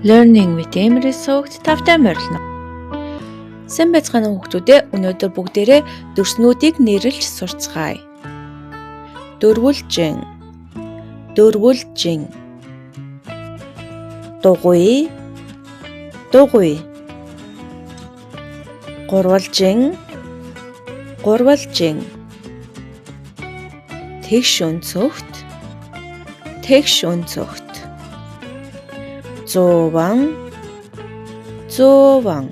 Learning with Emily сувагт тавтай морилно. Сайн байцгаана уу хүүхдүүдээ, өнөөдөр бүгдээрээ дүрснүүдийг нэрлэж сурцгаая. Дөрвөлжин, дөрвөлжин, дугуй, дугуй, гурвалжин, гурвалжин, тэгш өнцөгт, тэгш өнцөгт, зууван, зууван,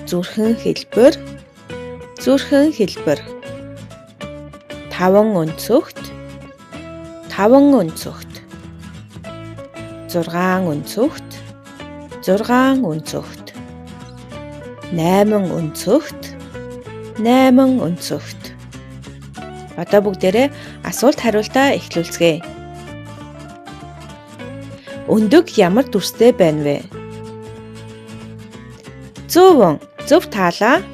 зүрхэн хэлбэр, зүрхэн хэлбэр, таван өнцөгт, таван өнцөгт, 6 өнцөгт, 6 өнцөгт, 8 өнцөгт, 8 өнцөгт. Одоо бүгдээрээ асуулт хариултаа эхлүүлцгээе. Өндөг ямар дүрстэй байна вэ? Зууван, зөв таалаа.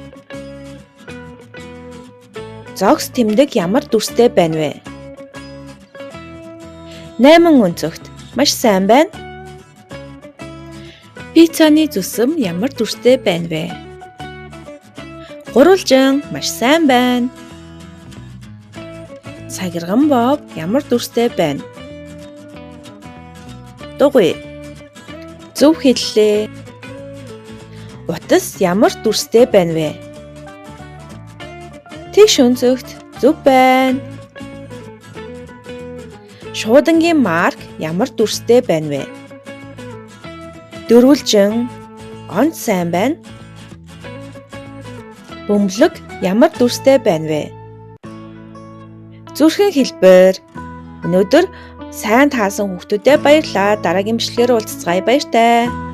Зогс тэмдэг ямар дүрстэй байна вэ? 8 өнцөгт. Маш сайн байна. Пиццаны зүсэм ямар дүрстэй байна вэ? Гурвалжин, маш сайн байна. Сагирган бов ямар дүрстэй байна? Дугуй. Зөв хэллээ. Утас ямар дүрстэй байна вэ? Тэгш өнцөгт, зөв байна. Шуудангийн марк ямар дүрстэй байна вэ? Дөрвөлжин, онц сайн байна. Бөмбөлөг ямар дүрстэй байна вэ? Зүрхэн хэлбэр. Өнөөдөр сайн таасан хүүхдүүдэд баярлалаа. Дараагийн бичлэгээр уулзацгаая. Баяртай.